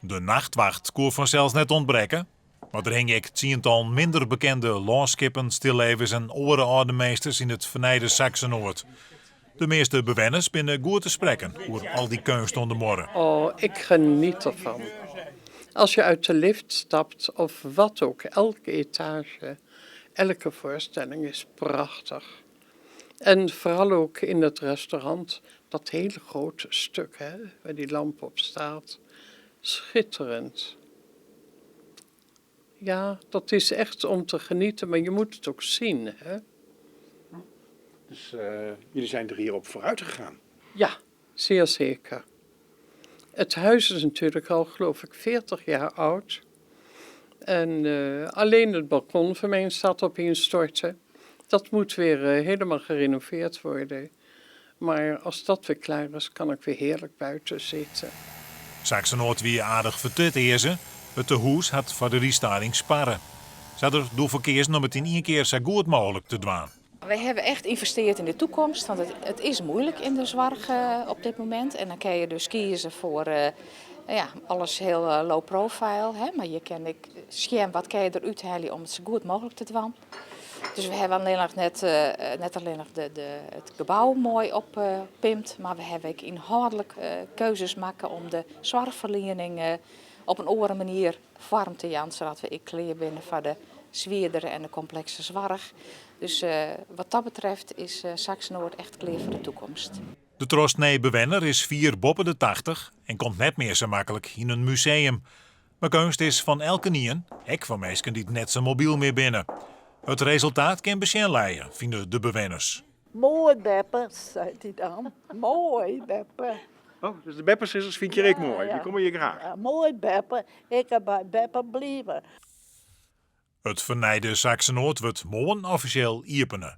De Nachtwacht koe fansels net ûntbrekke, mar der hingje ek tsientallen minder bekende lânskippen, stillevens en oare âlde meesters yn it fernijde Saxenoord. De measte bewenners binne goed te sprekken oer al dy keunst oan de muorre. Oh, ik geniet ervan. Als je uit de lift stapt of wat ook, elke etage, elke voorstelling is prachtig. En vooral ook in het restaurant, dat hele grote stuk hè, waar die lamp op staat. Schitterend. Ja, dat is echt om te genieten, maar je moet het ook zien. Hè? Dus jullie zijn er hierop vooruit gegaan? Ja, zeer zeker. Het huis is natuurlijk al, geloof ik, 40 jaar oud. En alleen het balkon van mij staat op instorten. Dat moet weer helemaal gerenoveerd worden. Maar als dat weer klaar is, kan ik weer heerlijk buiten zitten. Saxenoord wie aardich fertutearze. It tehûs hat foar de restyling sparre. Se ha der doe foar keazen om it yn ien kear sa goed mooglik te dwaan. Wij hebben echt geïnvesteerd in de toekomst, want het is moeilijk in de zorg op dit moment. En dan kun je dus kiezen voor ja, alles heel low profile. Hè, maar je kan ek sjen wat kun je eruit halen om it sa goed mooglik te dwaan. Dus we hebben alleen nog net alleen nog het gebou moai oppimpt, mar we hawwe ek ynhâldlik keuzes makke om de soarchferliening op in oare manier foarm te jaan, sadat we ek klear binne foar de swierdere en de komplekse soarch. Dus wat dat betreft is Saxenoord echt klear foar de takomst. De trochsnee bewenner is fier boppe de 80 en komt net mear sa maklik yn in museum. Mar keunst is fan elkenien, ek foar minsken dy't net sa mobyl mear binne. It resultaat kin besjen lije, fine de bewenners. Moai, beppe, sei hy dan. Moai, beppe. Oh, dus de beppesizzers fine je ek moai? Dy komme hjir graach? Ja, moai, beppe. Ik ha by beppe bliuwe. It fernijde Saxenoord wurdt moarn offisjeel iepene.